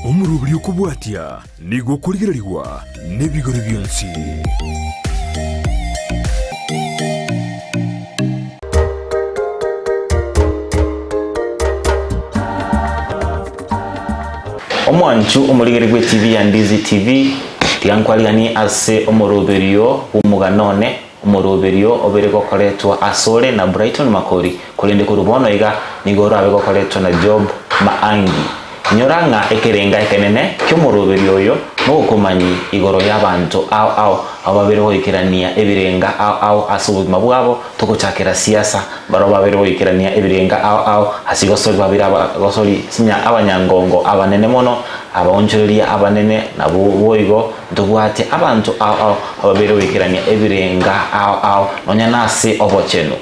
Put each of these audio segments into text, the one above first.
Omoroberi okobwatia nigo okorigererigwa nebigori bionsi. Omwanchu omorigeri bwe TV ya Ndizi TV, tiga nkwariganie ase omoroberio bw'omogano one, omoroberio obere gokoretwa asore na Brighton Makori, korende korwa bono iga nigo orabe gokoretwa na Job Maangi. Inyora ng'a ekerenga ekenene ki'omoroberio oyo nogokomanyi igoro y'abanto ao ao abwo babere goikerania ebirenga ao ao ase obogima bwabo, togochakera siasa, barabwo babere goikerania ebirenga ao ao ase gosori babere abagosori sinya abanyangongo abanene mono, abaonchoreria abanene, nabwo boigo ntobwate abanto ao ao ababere goikerania ebirenga ao ao nonya nase obochenu.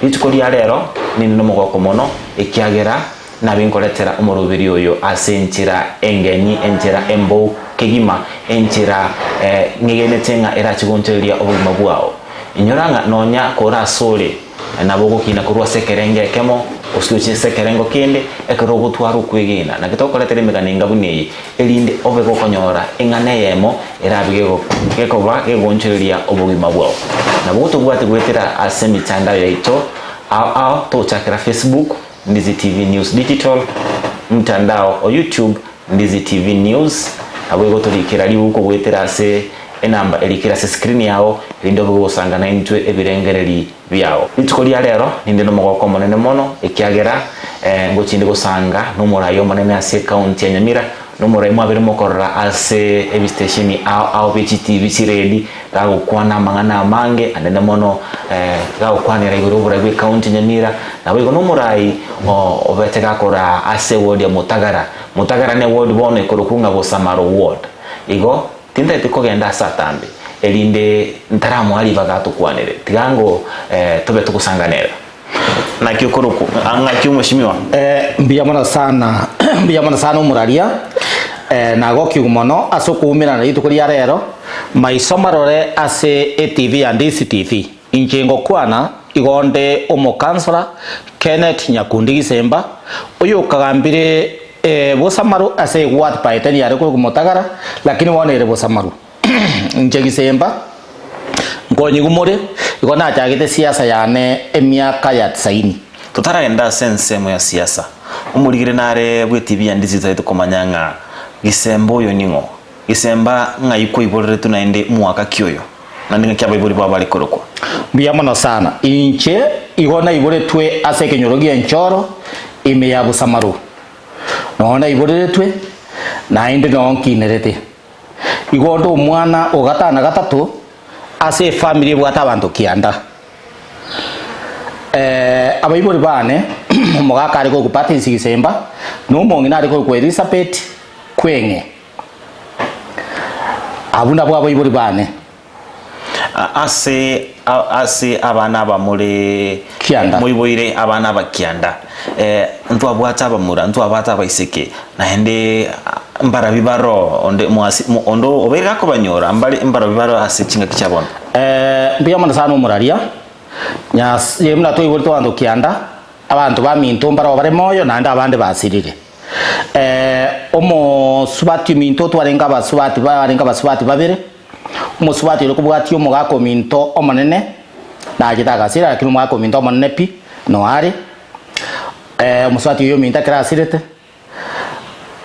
Rituko ria rero ninde nomogoko mono, ekiagera Nabe nkoretera omoroberi oyo ase enchera engeni, enchera embou kegima, enchera ng'egenete ng'a erache gonchoreria obogima bwao. Inyora ng'a nonya kore asore, nabo ogokina korwa ase ekerengo ekemo gose gochia ase ekerengo kende, ekero ogotwara okwegena. Naki tokoretera emegano enga buna eye, erinde obe gokonyora eng'ana eyemo erabe gekoba gegonchoreria obogima bwao. Nabo gotobwate goetera ase emetandao yaito ao ao, togochakera Facebook, Ndizi TV News Digital, Mtandao o YouTube, Ndizi TV News, naboigo torikera riuko goetera ase enamba erikire ase screen yao, erinde obe gogosanga naintwe ebirengereri biao. Rituko ria rero ninde nomogoko omonene mono ekiagera ngochinde gosanga nomorai omonene ase ecounty ya Nyamira, Nomorai mwabere mokorora ase ebistesheni ao ao bie chitibi chiredi, gagokwana amang'ana amange anene mono gagokwanera igoro y'oborai bw'ecounty Nyamira, naboigo nomorai obete gakoraa ase eward ya Mutagara. Mutagara ne ward bono ekorokwa ng'a Bosamaro ward. Igo tintagete kogenda ase atambe erinde ntaramoa ribaga atokwanere, tiga ango tobe togosanganera. Naki okorokwa? Ng'aki omweshimiwa? Mbuya mono sana, mbuya mono sana omoraria, nagokigwa mono ase okoumerana rituko ria rero, maiso marore ase etv ya Ndisi TV. Inche ngokwana igo nde omokansora Kenneth Nyakundi Gisemba, oyokagambire Bosamaru ase eward by then yare korokwa Motagara, lakini bono ere Bosamaru. Inche Gisemba, nkonyigwa more, igo nachagete siasa yane emiaka ya tisaini. Totaragenda ase ensemo ya siasa, omorigire nare bw'etibi ya Ndizi totaete komanya ng'a Gisemba oyo ning'o? Gisemba ng'ai kwaiboreretwe naende mwaka ki oyo? Naende ng'aki abaibori bao bare korokwa? Mbuya mono sana. Inche igo naiboretwe ase ekenyoro gi'enchoro ime ya Busamaru. Noo naiboreretwe, naende noo nkinerete. Igo onde omwana o gatano na gatato ase efamiri ebwate abanto kianda. Abaibori bane, omogaka are korokwa Patrice Gisemba, na omong'ina are korokwa Elizabeth Kweng'e. Abwo nabwo abaibori bane. Ase ase abana aba more Kianda. moiboire abana aba kianda, ntwabwate abamura, ntwabwate abaiseke, naende mbarabi baroo onde mwasi onde obeire gakobanyora mbare mbarabi baroo ase chingaki chia bono. Mbuya mono sana omoraria, Nyasaye buna twaiboretwe abanto kianda, abanto baminto mbarabwo bare moyo naende abande basirire. Omosubati ominto twarenge abasubati barenge abasubati babere. Omosubati oria kobwatia omogaka ominto omonene, nachete agasira, lakini omogaka ominto omonene pi, no are. Omosubati oyio ominto ekero asirete,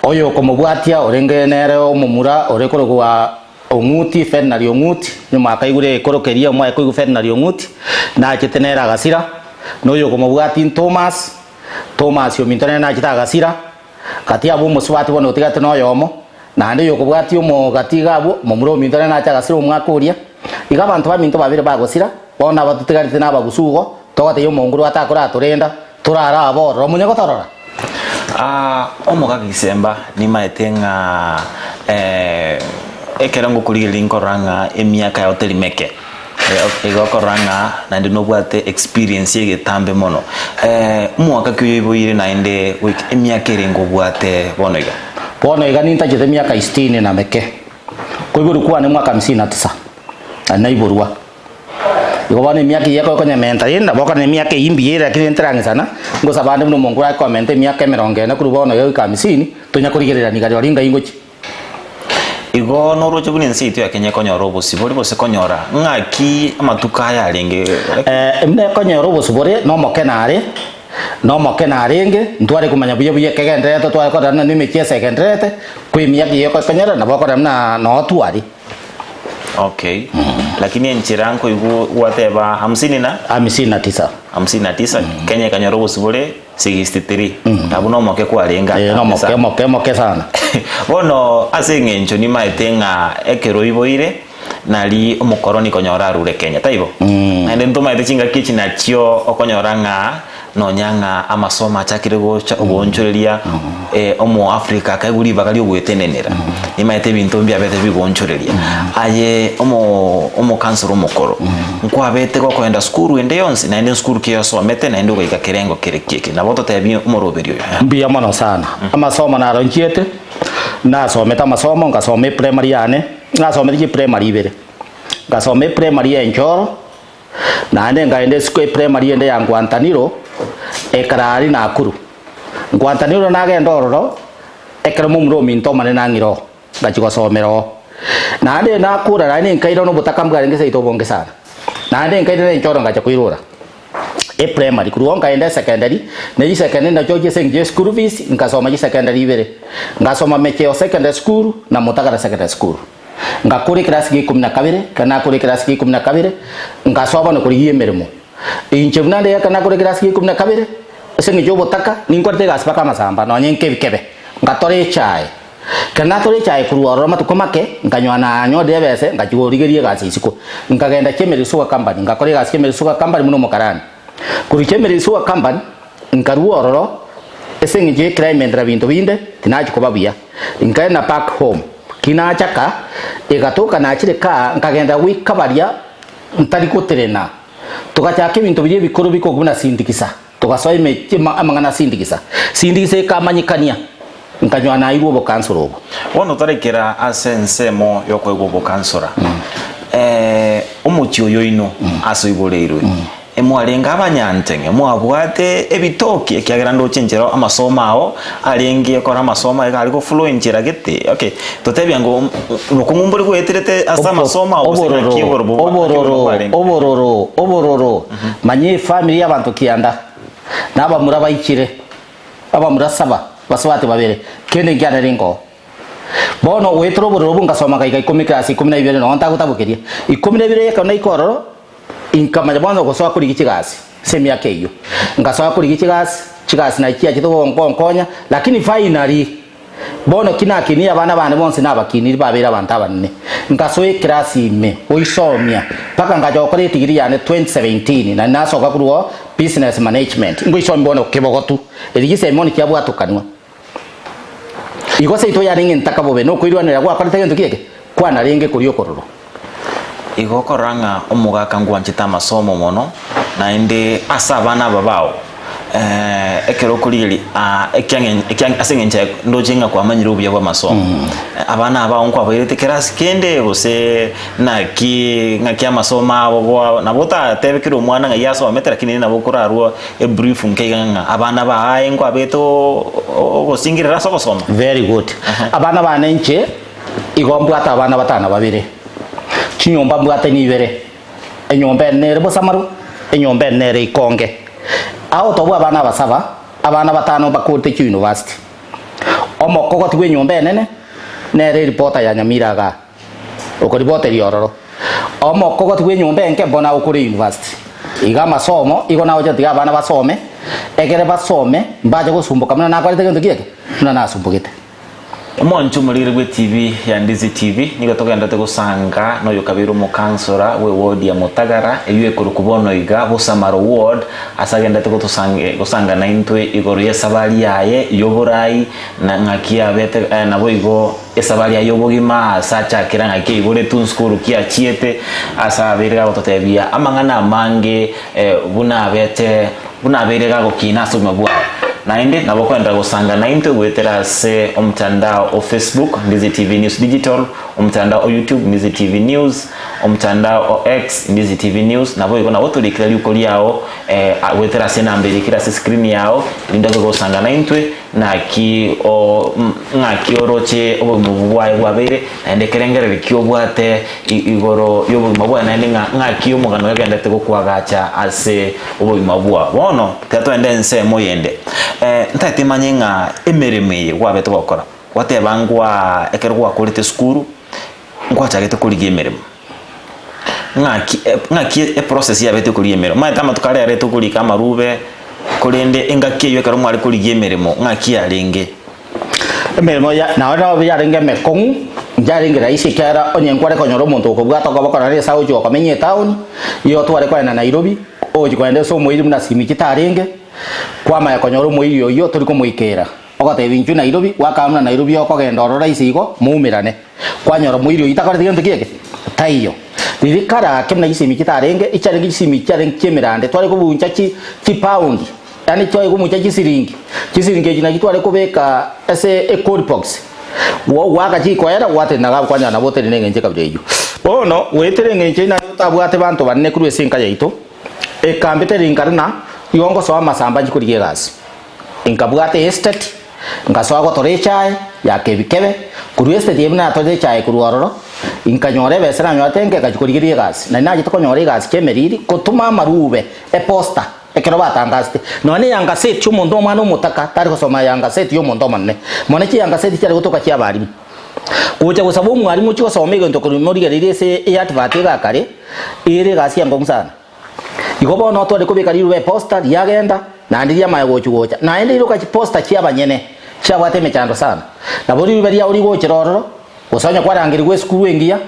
oyo okomobwatia orenge nere omomura ore korokwa Ong'uti, Ferdinand Ong'uti, nyuma akaigure ekoro keria omoe koigwa Ferdinand Ong'uti, nachete nere agasira, na oyo okomobwatia Thomas, Thomas ominto nere nachete agasira, Gati abwo omosubati bono otigarete noyomo, naende oyokobwatia omogati iga abwo, momura ominto nere nache agasira omwaka oria. Igo abanto baminto babere bagosira, bono aba totigarete nabagusu igo, togotebia omonguru atakoratorenda, torare abwo ororo omonye gotorora. Aa, omogaka Gisemba, nimaete ng'a ekero ngokorigereria nkorora ng'a emiaka yao teri meke. Igo okorora ng'a naende nobwate experience y'egetambe mono. Omwaka ki oyoiboire naende goika emiaka erenge obwate bono iga? Bono iga nintachete emiaka isitini na meke. Koiborwa kwane mwaka hamsini na tisa, naende naiborwa. Igo bono emiaka eyio ekonyementa rende nabo okore na emiaka eyio mbuya ere lakini nterang'isana, ngosaba ande buna omonto orare komenta emiaka emerongo ene korwa bono iga goika hamsini, tonya korigererania iga rirorio ngai ngochia. Igo noroche buna ense yaito ya Kenya ekonyora obosibore gose konyora ng'aki amatuko aya arenge? Buna ekonyora obosibore nomoke nare, nomoke narenge, ntware komanya buya buya ekegendererete tware korora buna nemechieso egendererete, ko emiaka eyio ekonyora nabo okorora buna noo tware. Okay, lakini enchera nkoigwa gwateba hamsini na? Hamsini na tisa. Hamsini na tisa, Kenya ekanyora obosibore 63, abwo nomoke kwarenge Eh, atambe nomoke sana. omoke omoke sana. Bono ase eng'encho nimaete ng'a ekero oiboire nari omokoroni konyora arure Kenya, taibo? Naende ntomaete chingaki echi nachio okonyora ng'a nonya ng'a amasomo achakire gocha ogoonchoreria omoafrika akaegwa ribaga riogoetenenera, nimaete ebinto mbiabete bigoonchoreria. Aye omo omokansoro omokoro, nkwabete gokoenda sukuru ende yonsi naende nsukuru ki osomete naende ogoika kerengo kere ki eke? Nabo ototebie omoroberi oyo. Mbuya mono sana. Amasomo naronchiete, nasomete amasomo ngasoma eprimary yane, nasomete chiprimary ibere, ngasoma eprimary ya Enchoro, Naende nkaenda esiko eprimary ende ya Ngwantaniro, ekero aria Nakuru. Ngwantaniro nagenda ororo, ekero momura ominto omonene ang'ire oo, ngachia gosomera oo. Naende nakura naende nkairana nobotaka mbwarenge seito obonge sana. Naende nkairana enchoro ngacha koirora eprimary, korwa oo nkaenda esecondary, na chisecondary nachio chiase eng'encho ya eschool fees, nkasoma chisecondary ibere. Ngasoma Mecheo Secondary School na Mutagara Secondary School. Ngakora ekerasi gia ikomi na kabere, ekero nakora ekerasi gia ikomi na kabere, ngasoa bono korigia emeremo. Inche buna nde ekero nakora ekerasi gia ikomi na kabere, ase eng'encho y'obotaka, ninkorete egasi mpaka amasamba, nonye nkebikebe, ngatora echae. Ekero natora echae korwa ororo amatuko make, nkanyora nanyorire ebese, ngachia korigeria egasi isiko. Nkagenda Chemelil Sugar Company, ngakora egasi Chemelil Sugar Company buna omokarani. Korwa Chemelil Sugar Company, nkarua ororo, ase eng'encho y'eclimate na binto binde, tinachia koba buya. Nkaenda back home, ki nachaka, egatoka nachire kaa, nkagenda goika baria ntari goterena, togachaka ebinto biria ebikoro bikogwa buna sindikisa, togasoa emechi amang'ana a sindikisa. Sindikisa ekamanyekania, nkanyora nairwe obokansora obo. Bono toraikera ase ensemo y'okoegwa obokansora, omochie oyo oino ase oiboreirwe, Mwarenge abanyanteng'e, mwabwate ebitoki, ekiagera ndoche enchera amasomo ao arenge ekero amasomo iga are goflow enchera gete. Okay, totebia ngo bokong'u mbore goeterete ase amasomo ao gose ng'aki Obororo, obororo bo- ng'aki obororo obororo, bwarenge? obororo, obororo. Manya efamiri y'abanto kianda, na abamura baichire, abamura saba, basubati babere, kende nkianere nkoo. Bono goetera obororo obwo ngasoma ngaika ikomi class ikomi na ibere nonye ntagotabokeria. Ikomi na ibere ekero naika ororo, inkamanya bono gosoa korigia chigasi ase emiaka eyio. Ngasoa korigia chigasi, chigasi nachi chiachete gonkonya, lakini finally, bono ki nakinie abana bane bonsi nabakiniri babeire abanto abanene. Nkasoa eclass ime, goisomia, mpaka ngacha gokora edegree yane 2017, naende nasoka korwa oo business management, ngoisomia bono kebogotu, erio chisemi bono chiabwatokanwa. Igo seito yarenge entaka bobe, nokoirwanera gwakorete gento ki eke? Kwanarenge koria okororo. Igo okorora ng'a omogaka ngwanchete amasomo mono, naende ase abana aba bao, ekero okorigereria ekiang'e ekiang'e ase eng'encho yaye ndoche ng'a kwamanyire obuya bwa amasomo. Abana aba bao nkwabairete kerasi kende gose naki ng'aki amasomo abo boa nabo otatebe kera omwana ng'ai asomete lakini nabo okorarwa Ebrief nkeiga ng'a abana baye nkwabete ogosingirera ase ogosoma. Very good. Abana bane inche igo mbwate abana batano babere. Chinyomba mbwate nibere. Enyomba ene nere Bosamaru, enyomba ene nere Ikonge. Ao tobua abana aba saba, abana batano mbakorete chiuniversity. Omokogoti bw'enyomba enene nere eripota ya Nyamira igaa. Okoriboteria ororo. Omokogoti bw'enyomba enke mbono agokora eyunivasiti. Iga amasomo igo nagocha tiga abana basome, ekere basome mbache gosumboka buna nakorete gento ki eke? Buna nasumbogete. Omonche omoriri bwe TV ya Ndizi TV nigo togenderete gosanga noyo kabeire omokansora bwe ward ya Mutagara eywo ekorokwa bono iga Bosamaro ward ase agenderete gotosange gosanga naintwe igoro yesabari yaye yoborai na ng'aki yabete naboigo Esabari aye y'obogima aase achakera ng'aki aiboretwe nsukuru ki achiete ase abeire gagototebia amang'ana amange buna abete buna abeire gagokina ase obogima bwaye. Naende nabo okoenderera gosanga naintwe goetera ase omotandao o Facebook, Ndizi TV News Digital, omotandao o YouTube, Ndizi TV News, omotandao o X, Ndizi TV News, naboigo nabo torikire riuko riao eh, goetera ase enamba erikire ase screen yao, erinde obe gosanga naintwe naki o ng'aki oroche obogima obwo bwaye bwabeire, naende ekerengererio ki obwate igoro y'obogima bwaye naende ng'a ng'aki omogano ogenderete gokwagacha ase obogima bwao. Bono tiga toende ensemo eyende, ntagete manye ng'a emeremo eye gwabete gokora, gwateba ngwaa ekero gwakorete esukuru, nkwachagete korigia emeremo, ng'aki ng'aki eprocess yabete korigia emeremo? Omanyete amatuko aria arete okorika amarube, korende engaki eywo ekero mware korigia emeremo ng'aki yarenge? Emeremo ya nao nabo yarenge emekong'u, yarenge rahisi ekiagera onye nkware konyora omonto okobwata okoboko nare ase agochia gokomenya etown, igo tware kogenda Nairobi, ogochia kogenda ase omoiri buna simi chitarenge, kwamanya konyora omoiri oyio tori komoikera. Ogotebi inchuo Nairobi, gwakaba buna Nairobi okogenda ororo rahisi igo, moumerane. Kwanyora omoiri oyio takoreti gento ki eke? Taiyo. Riria kare ake buna chisimi chitarenge, echiarenge chisimi chiarenge chi'emerande, tware kobuncha chi chipaundi. Yaani tware komocha chisiringi, chisiringi echi nachio tware kobeka ase ecold box, goaka chikoera gwatenena iga kwanyora nabo otenene eng'encho ekabira eyio. Bono goetera eng'encho eyio naye otabwate banto banene korwa ase enka yaito, ekambete rinkare na igo ngosoa amasamba nchie korigia egasi. Nkabwata estate, nkasoa gotora echae ya kebikebe, korwa estate eyio buna natorete echae korwa ororo, nkanyora ebesa nanyorete enke nkachia korigereria egasi. Nari nachete konyora egasi chi'emeriri, gotoma amarube, eposta. Ekero batangasete, nonya neyangaseti y'omonto omwana omotaka tari gosoma eyangaseti y'omonto omonene. Mono chiyangaseti chiare gotoka chi'abarimu. Gocha gosaba omwarimu ochie gosoma egento korwa morigererie ase eadvert iga kare, ere egasi enkong'u sana. Igo bono tware kobeka riruba eposta riagenda, naende riamanya gochi gocha. Naende riroka chiposta chi'abanyene chiabwate emechando sana. Nabo riruba riao rigochera ororo, Gose onye kwarangerigwe esukuru engiya,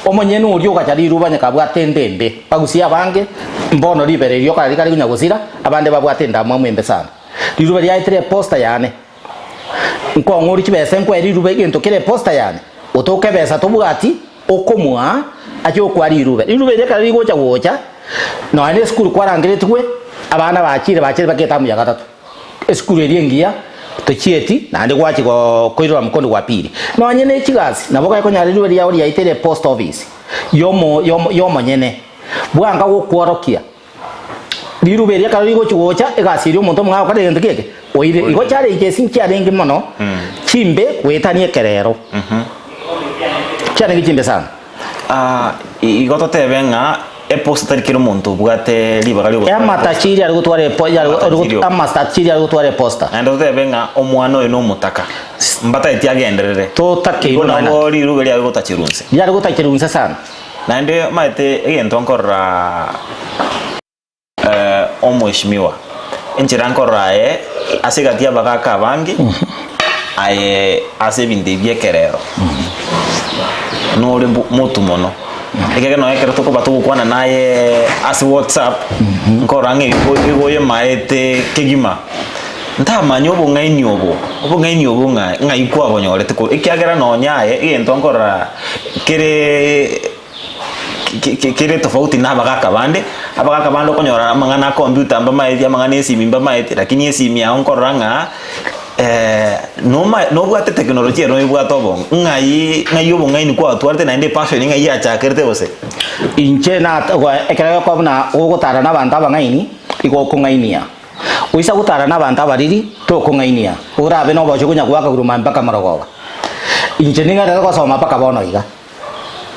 omonyene oria ogacha riruba onye kabwate enda embe. Bagusie abange, mbono ribero erio kare rikare konya gosira, abande babwate endamwamu embe sana. Riruba riaetire eposta yane. Nkong'oria chibesa nkoe riruba egento kere eposta yane. Otoke ebesa tobwati, okomoa, ache okoa riruba. Riruba erio ekero rigocha gocha, nonya na esukuru kwarangeretigwe, abana bachire bachire mpaka etamu ya gatato. Esukuru eria engiya tochieti naende gwachia koirora mkono gwa pili. Nonye ne chigasi nabo gekonyora riruba riao riaitire post office yomo yomo yomonyene bwanga gokworokia riruba eria ekero rigochi gocha egasi eria omonto omong'ao okore egento ki eke oire. Igo chiarenge esi nchiarenge mono chimbe goetania ekerero. Chiarenge chimbe sana. Igo totebe ng'a eposta tari kera omonto obwate ribaga ri'ogotwara eposta. Amatachiri are gotwara epo- yare- Amatachiri oka. amatachiri are gotwara eposta. Naende totebe ng'a omwana oyo nomotaka, mbataeti agenderere. Totakeirwe Igo nonya nabo riruga riare gotacherwa inse. Riare gotacherwa inse sana. Naende omanyete egento nkorora Omweshimiwa, enchera nkorora aye ase egati y'abagaaka abange, aye ase ebinto ebi bi'ekerero, nore motu mono. Ekiagera nonya ekero tokoba togokwana naye ase whatsapp, nkorora ng'a igo igo oyemaete kegima. Ntamanya obong'aini obo, obong'aini obo ng'a ng'ai kwabonyorete korwa, ekiagera nonya aye egento nkorora kere. Kere tofauti na abagaka bande, abagaka bande okonyora amang'ana a computer mbamaeti, amang'ana esimi mbamaeti, lakini esimi yao nkorora ng'a noma nobwate teknolojia noebwate obongo, ng'ai ng'ai obong'aini kwatwarete naende epassion ng'ai yachakerete gose? Inche na ekero gekoba buna ogotara na abanto abang'aini, igo okong'ainia. Oisa gotara na abanto abariri, tokong'ainia, orabe nobochie konya goaka korwa mambia mpaka marogoba. Inche ning'erere gosoma mpaka bono iga.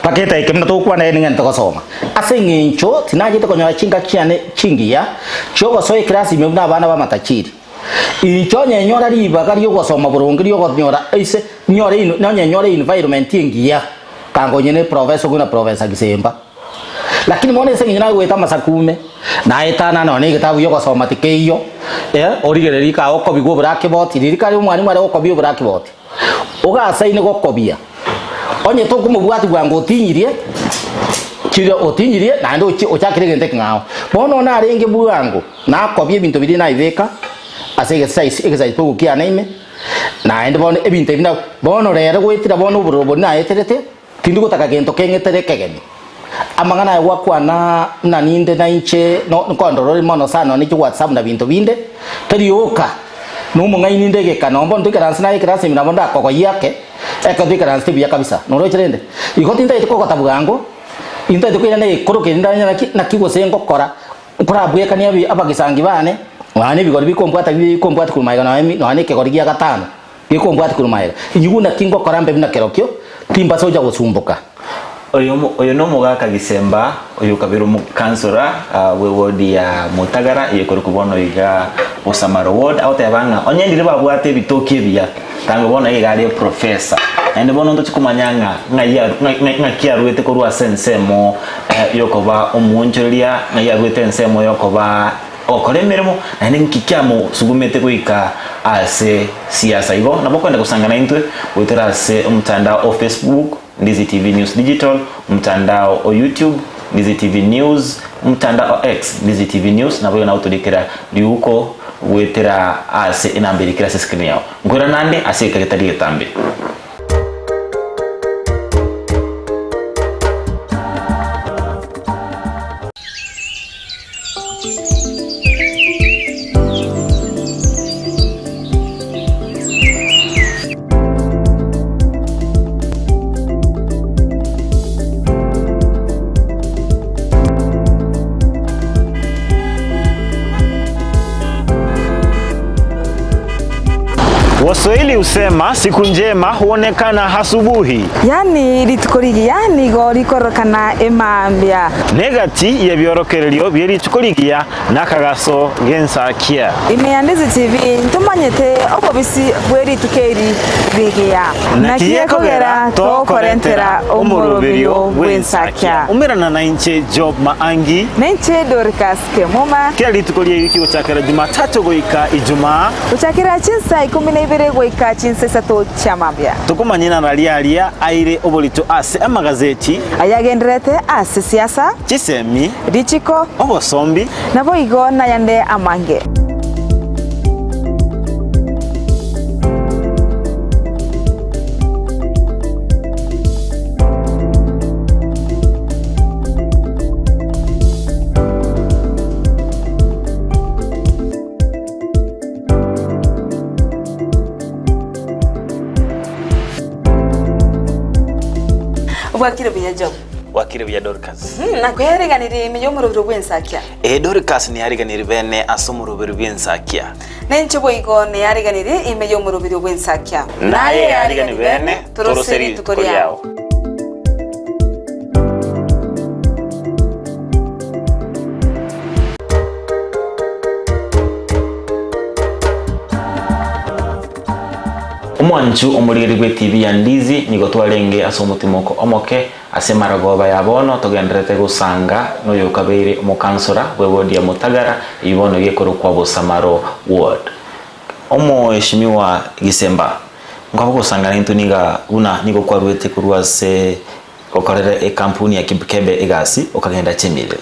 Mpaka etaika buna togokwana ere ning'ente gosoma. Ase eng'encho tinachete konyora chingaki chiane chingiya chiogosoa ekerasi ime buna abana b'amatachiri. Inche onye nyora ribaga ri'ogosoma boronge ri'okonyora ase nyore onye nyore environment engiya kanga onye ne professor buna Professor Gisemba. Lakini bono ase eng'encho naye goeta amasaku ime, naetana nonya na egetabu gi'ogosoma tikeiyo, eh, origererie kaa okobigwa oborakeboti, riria kare omwalimu are gokobia oborakeboti, ogasaine gokobia. Onye tokomobwatia bwango otinyirie, chiria otinyirie naende ochie ochakire egento ekeng'ao. Bono narenge bwango nakobia ebinto biria naibeka ase egesaisi egesaisi kiane ime, naende bono ebinto ebi na bono rero goetera bono obororo boria naeterete, tindi gotaka gento keng'etere ekegeni. Amang'ana aya gwakwana buna ninde na inche no nkondorore mono sana nonye chi whatsapp na binto binde, tari oka. Na omong'aini inde egeka nonye bono toikaranse naye ekerasi ime nabo ndakogoyie ake, ekero toikaransete buya kabisa. Noroche rende? Igo tintagete kogota bwango, intagete koirana egekoro keria ndanyore naki naki gose ngokora, nkorabwekanie abi abagisangi bane, nonya na ebigori bikombwata bikombwati korwa magega nonya nonya na ekegori gia gatano, gekombwati korwa magega. Inigwe naki ngokora mbe buna kerokio, timbasa gocha gosumboka. Oyo oyo nomogaka Gisemba, oyo okabere omokansora bwe ward ya Mutagara eye ekorokwa bono iga Bosamaro ward, agoteba ng'a onye ndire babwate ebitoki ebiya, tango bono iga are eprofessor. Naende bono ntochi komanya ng'a ng'ai aru ng'ai ng'aki arwete korwa ase ensemo yokoba omoonchoreria, ng'ai arwete ensemo yokoba ogokora emeremo, naende nki kiamosugumete goika ase siasa. Igo nabo okoenda gosanga naintwe goetera ase omotandao o Facebook, Ndizi TV News Digital, omotandao o YouTube, Ndizi TV News, omotandao o X, Ndizi TV News, naboigo nagotorikera riuko goetera ase enamba erikire ase escreen yao. Nkoirana nande ase egeka getari getambe. Waswahili husema siku njema huonekana asubuhi. Yaani rituko rigiya nigo rikorokana emambia. Negati y'ebiorokererio bie rituko rigiya nakagaso g'ensakia. Ime ya Ndizi TV ntomanyete obobisi bwe rituko eri rigiya. Naki gekogera tokorentera omoroberio bw'ensakia. Umerana nainche Job Maangi. Nainche Dorcas Kemuma. Kera rituko ri'ewiki gochakera Jumatatu goika Ijumaa. Gochakera chinsa ikomi na ibere goika chinsa isato chia mambia. Tokomanyina naria aria aire oborito ase amagazeti. Ayagendererete ase siasa. Chisemi. Richiko. Obosombi. Naboigo nayande amange. Bwakire buya Job. Bwakire buya Dorcas. Nakweriganirie ime y'omorobiro bw'ensakia. Ee, Dorcas neyariganirie bene ase omorobiro bw'ensakia. Nainche boigo neyariganirie ime y'omorobiro bw'ensakia. Naye yarigani bene, torose rituko riao. Omwanchu omorigeri bw'etibi ya Ndizi nigo twarenge ase omotimoko omoke ase maragoba ya bono togendererete gosanga noyokabeire omokansora bw'ewodi ya Mutagara eyio bono gekorokwa Bosamaro Ward. Omoeshimiwa Gisemba, nkwaba gosanga naintwe niga buna nigo kwaruete korwa ase gokorera ekampuni ya Kipkebe egasi okagenda Chemelil.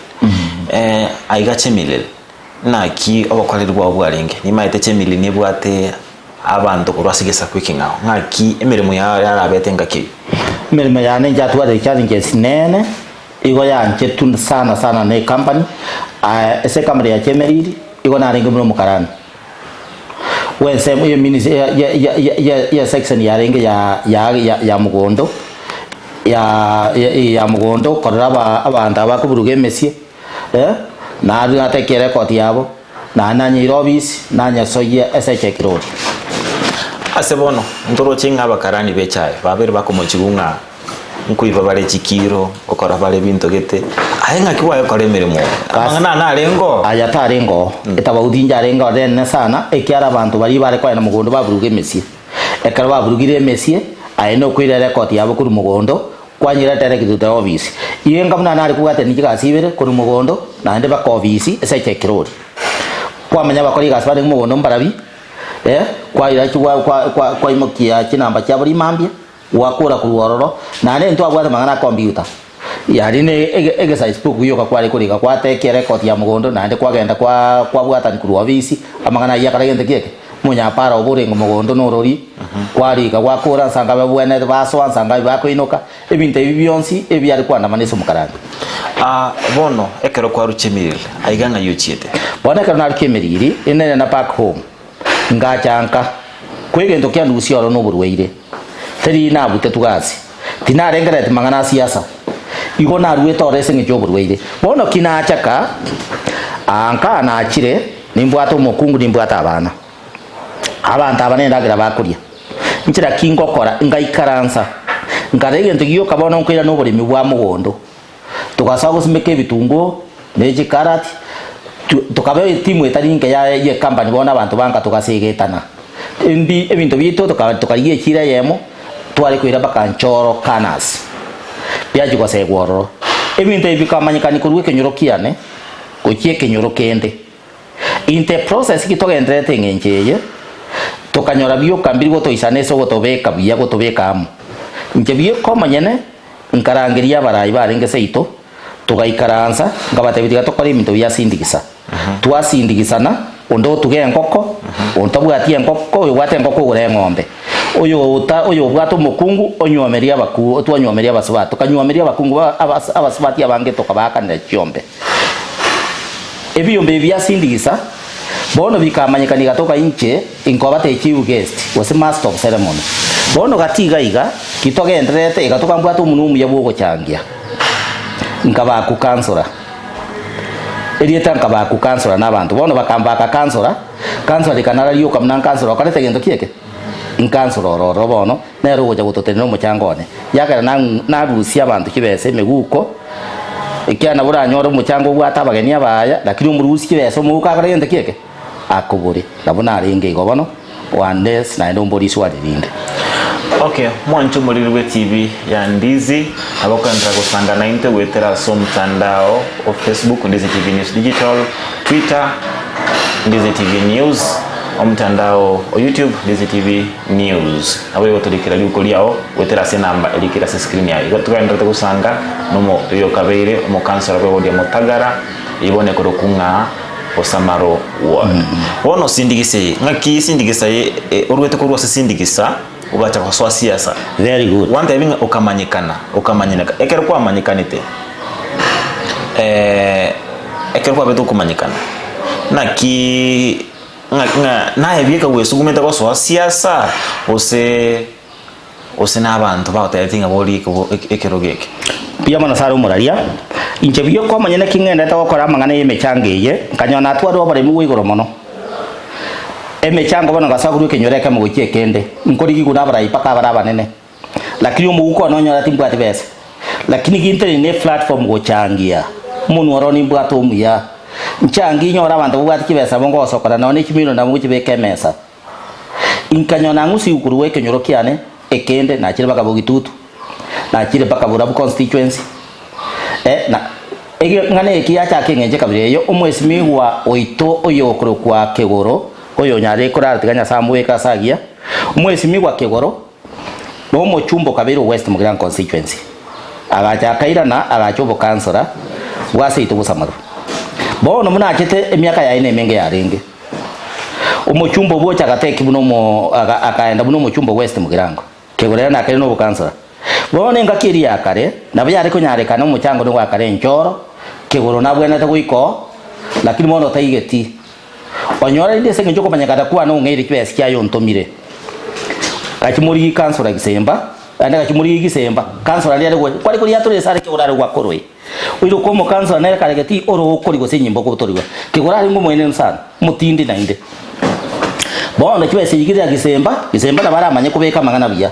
Aiga Chemelil Naki obokoreri bwao bwarenge? Nimaete chemili nebwate abanto korwa ase egesaku ekeng'ao. Ng'aki emeremo yao yarabete engaki eyio? Emeremo yane nchatware challenges nene, igo yanchetwe sana sana na ecompany, ase ecompany ya Chemelil, igo narenge buna omokarani bwa ensemo ya minis ya ya ya ya ya ya section yarenge ya ya ya ya mogondo, ya ya ya mogondo korora aba abanto aba bakoburuga emesie. Nario natekia erekodi yabo, naende nanyeire obisi, nanyesoyia ase echekirori. Ase bono, ntoroche ng'a abakarani b'echaye babeire bakomochigwa ng'a nkoiba bare chikiro, gokora bare ebinto gete. Aye ng'aki gwagekora emeremo oo? Amang'ana aya narenge oo? Aya tarenge oo, etabauti inche arenge ororo enene sana, ekiagera abanto baria bare kogenda mogondo baburuga emesie. Ekero baburugire emesie, aye nokoira erekodi yabo korwa mogondo, Kwanyerete ere gituto ya ofisi. Inga buna nare kobwatania chigasi ibere korwa mogondo naende baka ofisi ase echekirori. Kwamanya abakori egasi barenge mogondo mbarabi, eh, kwaira chi gwa kwa kwa kwaimokia chinamba chiabo rimambia, gwakora korwa ororo, naende ntwabwate amang'ana a computer. Yari ne ege egesize book gioka kware korika gwatekia erecord ya mogondo naende kwagenda kwa kwabwatani korwa ofisi, amang'ana ayio akare gento ki eke. Omonyapara obo orenge mogondo norori, kwarika gwakora nsa nkabe babwenerete basoa nsa nkabe bakoinoka, ebinto ebi bionsi ebiare kwandamana ase omokarani. Aa, bono ekero kwaruchia emiriri, aiga ng'ai ochiete? Bono ekero naruchia emiriri, inene na back home. Ngacha nka, ko egento kiandusia oro noborwaire, teri nabutetwe gasi, tinarengerereti mang'ana a siasa, igo naruete oro ase eng'encho y'oborwaire. Bono ki nachaka, aa nka nachire, nimbwate omokungu, nimbwate abana. Abanto aba nendagera bakoria. Nchera ki ngokora? Ngaikaransa, nkarora egento gioka bono nkoirana oboremi bwa mogondo. Togasoa gosimeka ebitunguo, ne chikarati, tokaba etimu etari nke ya ye company bono abanto banka togasegetana. Ebi ebinto biaito toka tokarigia echiro eyemo, tware koira mpaka Njoro Canas, biachia gosegwa ororo. Ebinto ebi bikamanyekani korwa ekenyoro kiane, gochia ekenyoro kende. In the process ki togendererete eng'encho eye, tokanyora bioka mbiri gotoisana ase ogotobeka buya gotobeka amo. Inche bioka omonyene nkarangeria abarai barenge seito, togaikaransa, nkabatebia tiga tokore ebinto bia sindigisa. Twasindigisana, onde otuge engoko, onde tabwati engoko, oyobwate engoko ogore eng'ombe, oyo ota oyobwate omokungu onywomerie abaku otwanywomerie abasubati, tokanywomeria abakungu ba abas abasubati abange tokabaakanera chiombe. Ebiombe ebi bia sindigisa bono bikamanyekana igatoka inche inkoba the chief guest gose master of ceremony. Bono gati iga iga kitogendererete igatoka mbwate omonwa omuya bwogochangia. Nkabaku councillor. Erieta nkabaku councillor na abanto bono bakambaka councillor, councillor rikanara rioka buna councillor okorete gento ki eke? Councillor oro oro bono nere ogocha gototenena omochango one. Yakera narusia abanto chibesa emeguko, ekiagera nabo oranyore omochango obwate abageni abaya, lakini omorusie chibesa omoguko akore gento ki eke? Akobore. Nabo narenge igo bono, unless naende ombori iswali rinde. Okay, mwanche omoriri bwe TV ya Ndizi nabo okoenderera gosanga naintwe goetera ase omotandao o Facebook Ndizi TV News Digital, Twitter Ndizi TV News, omotandao o YouTube Ndizi TV News. Nabo igo torikera riko riao goetera ase enamba erikire ase screen yaye. Igo togendererete gosanga nomo oyokabeire omokansora bw'ewodi ya Motagara, eyio ekorokwa ng'a Osamaro Ward. Bono sindigisa eye, ng'aki sindigisa eye orwete korwa ase sindigisa ogacha gosoa siasa. Very good. Gwantebi ng'a okamanyekana, okamanyineka. Ekero kwamanyekanete ekero kwabete okomanyekana, naki ng'a ng'a naye bieka gwesugumete gosoa siasa gose gose na abanto bagotebetie ng'a borie ekerogo eke? Mbuya mono Sara omoraria. Inche bioka omonyene ki ng'endete gokora amang'ana y'emechango eye, nkanyora natwarire oboremi bwa igoro mono. Emechango bono ngasoa korwa ekenyoro ekemo gochia ekende, nkorigigwa nabarai mpaka abare abanene. Lakini omoguko one onyora timbwati besa. Lakini gintere ne platform gochangia, omonwa oro nimbwate omuya. Nchangie inyore abanto babwate chibesa nabo ngosokora nonye ne chimilion nabo ngochibeka emesa. Inkanyora nang'usigwe korwa ekenyoro kiane ekende, nachire mpaka Bogitutu, nachire mpaka Borabu constituency, eh, na eng'ana eke yachaka eng'encho ekabira eyo, omwesimigwa oito oyokorokwa Kegoro, oyonyarire korara tiga Nyasae amobeke ase agiya, omwesimigwa Kegoro, na omochumba okabeire o West Mugirango constituency, agacha akairana agacha obokansora bwa seito Bosamaru. Bono buna achete emiaka yaye nemenge yarenge. Omochumba obwo ocha agateki buna omo aga akaenda buna omochumba o West Mugirango. Kegoro ere nakare na obokansora. Bono engaki eria ya kare, nabo yare konyarekana omochango nigo akare enchoro, kegoro nabwenerete goika oo, lakini bono taigeti. Onyora rende ase eng'encho okomanyekana kwane ong'eire chibesa chiaye ontomire. Gachimorigia ikansora gisemba, naende gachimorigia gisemba, kansora riare gocha, kware koria atore esare kegoro are goaka oroe. Oiroke omokansora nere karegeti ore okori gose enyimbo okobotorigwa. Kegoro arenge omoenenu sana, omotindi naende. Bono chibesa echi keria gisemba, gisemba nabo aramanye kobeka amang'ana buya.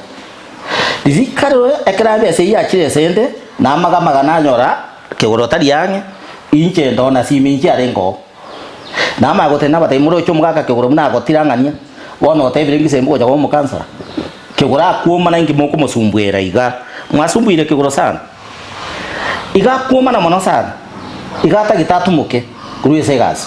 Riria kare ekero ebesa eyio yachire esende, na amaga amagana anyora kegoro tari ang'e, inche ndona simi inche arenge oo. Namanya goteba nabatebi moroche omogaka kegoro buna agotirang'ania, bono otebire ngisembe gocha koba omokansora. Kegoro akwomana inki mokomosumbuera iga? Mwasumbuire kegoro sana. Iga akwomana mono sana, iga atagete atumoke korwa ase egasi.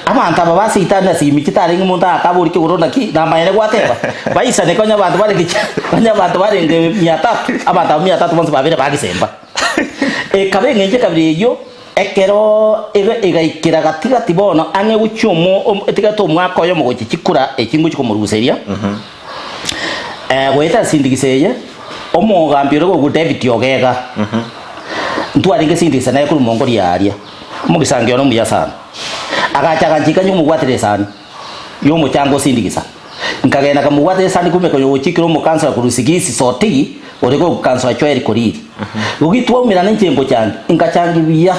Abanto aba ba Saitani ase ime chitarenge monto akabori kegoro naki namaene gwateba, baisane konya abanto barenge chi konya abanto barenge mia tatu, abanto aba mia tatu bonsi babere bagisemba. Ekaba eng'encho ekabira eyio, ekero ega egaikera gati gati bono ang'e gochia omo om etigete omwaka oyomo gochia chikura echi ngochia komoruseria. Goeta sindigisa eye, omogambi oria goku David Ogega, ntwarenge sindigisa naye korwa mongoria aaria, omogisangio one omuya sana. Agacha aganchika inye omobwatera esani. Y'omochango osindigisa. Nkagenda nkamobwata esani kumbe konya ogochikera omokansora korwa Sigisi Sotigi ore korokwa Kansora Joel Koriri. Goki twaumerana inche ngochangi, nkachangi buya.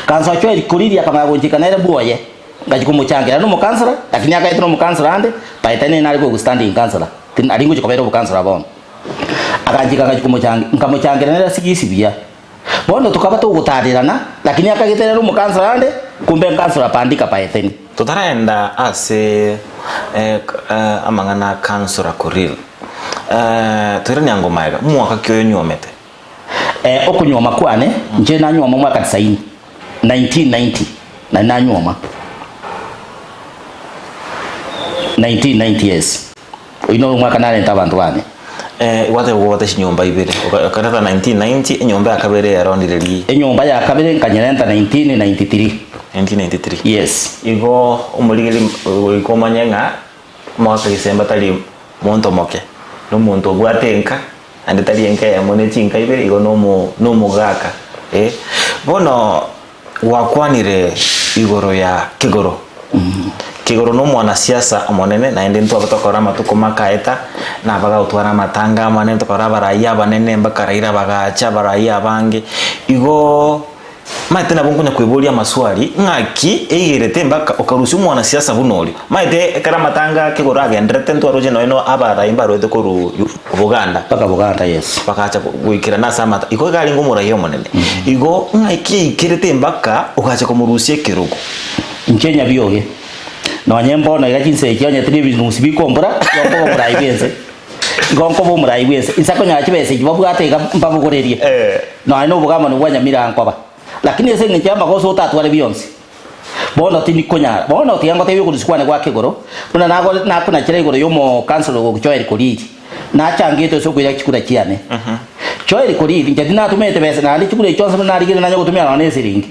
Kansora Joel Koriri akamanya gonchika nere bwoye, ngachia komochangera na omokansora, lakini akaetwa na omokansora ande, by then nare korokwa standing councillor, nari ngochia kobera obokansora bono. Aganchika ngachia komochangi, nkamochangera nere Sigisi buya. Bono tokaba togotaarerana, lakini akageterera omokansora ande, kumbe nkansora Bandika Paetheni. Totaraenda ase amang'ana a Kansora Korir, toirane ango magega, mwaka ki oyo onyuomete? Okonyuoma kwane, inche nanyuoma omwaka tisaini, 1990, nari nanyuoma, 1990 yes. Oyio noro omwaka narente abanto bane. Eh, gwateba obwate chinyomba ibere, oka- okareta 1990, enyomba ya kabere yarondire ri Enyomba ya kabere nkanyerenta 1993. 1993. Yes. Igo omorigeri goika omanye ng'a omogaka Gisemba tari monto moke, na omonto obwate enka, naende tari enka eyemo ne chinka ibere, igo nomo nomogaka eh. Bono Gwakwanire igoro ya Kegoro. Kegoro nomwanasiasa omonene naende ntwabe tokora amatuko makaeta nabagagotwara amatanga amanene tokora abarai abanene mpaka Raila bagacha abarai abange igo maete nabo nkonya koiboria amaswali ng'aki eigerete mpaka okarusia omwanasiasa buna oria. Maete ekero amatanga a Kegoro agenderete ntwaroche nonya no abarai mbarwete korwa Buganda. Mpaka Buganda yes. Bagacha goikerana ase amata. Igo iga arenge omoraia omonene. Igo ng'aki eikerete mpaka ogacha komorusia ekerogo. Inche nyabioge, nonye mbono iga chinsa echi onye tiri ebinusi bikombora, igo nkoba omorai bw'ense. Igo nkoba omorai bw'ense. Inse akonyora chibesa echi babwate iga mbabogorerie. Nonye na obogamani bwa Nyamira nkoba. Lakini ase eng'encho y'amagoso otatware bionsi. Bono tindikonyara. Bono tiga ngotebie okorusia kwane gwa kegoro, buna nago nakonachera igoro y'omokanselo o Joel Korir, nachangete ase okoira chikura chiane. Joel Korir, inche tinatumete besa naende chikura echio chionsi buna narigire nanye gotumia nonya na esiringi.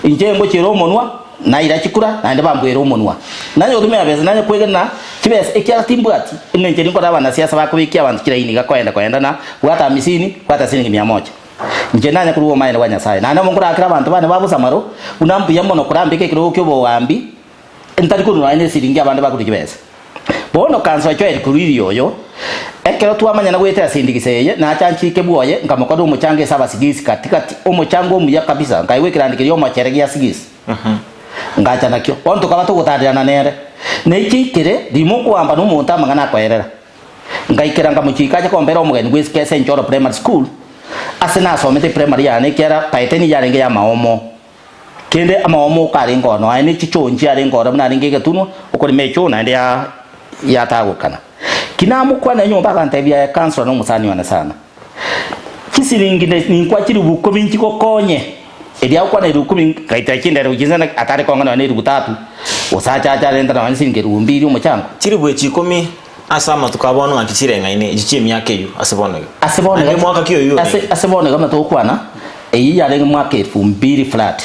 Inche ngochiera omonwa, naira chikura, naende bambwera omonwa. Nanye gotumia besa, nanye kwegena chibesa ekiagera timbwati, eng'encho ninkore abanasiasa bakobekia abanto chiraini iga koenda koenda na bwata hamisini, bwata siringi mia moja. Inche nanye korwa obomaene bwa Nyasae, naende amo nkorakera abanto bane ba bosamaro, buna mbuya mono korambeke ekerogo ki'obogambi, ntari korwa nonya nesiringi abande bakorwa chibesa. Bono kansoa Joel korwa iria oyo, ekero twamanyana goetera ase endigisa eye, nacha nchike bwoye, nkamokorera omochango ase abasigisi gati gati, omochango omuya kabisa, nkaegwa ekerandi keria omochere gia sigisi, ngacha nakio. Bono tokaba togotaarerana nere. Na echiaikire, rimo okoamba nomonto amang'ana akoerera. Ngaikera nkamochika ache kombera omogeni bw'esike ase Enchoro Primary School, ase nasomete eprimary yane ekiagera paeteni yarenge y'amaomo. Kende amaomo oka arenge oo nonya ne chichoo nchiarenge ororo buna arenge egetunwa, okorema echoo naende ya yatagokana. Ki namokwana enyomba agantebia aye councillor na omosani one sana. Chisiringi ne ninkwa chilifu ikomi nchigokonye. Erio agokwana elifu ikomi ngaitera chindere gochia inse atare kong'a nonya na elifu tatu, gose ache ache arente nonya na siringi elifu mbiri omochango. Chilifu echi ikomi Ase amatuko a bono ng'aki chireng'aine echi chi'emiaka eyio ase bono iga? Ase bono Naende iga mwaka ki oyio ase orenge? ase bono iga buna togokwana, eyio yarenge mwaka elfu mbili flat,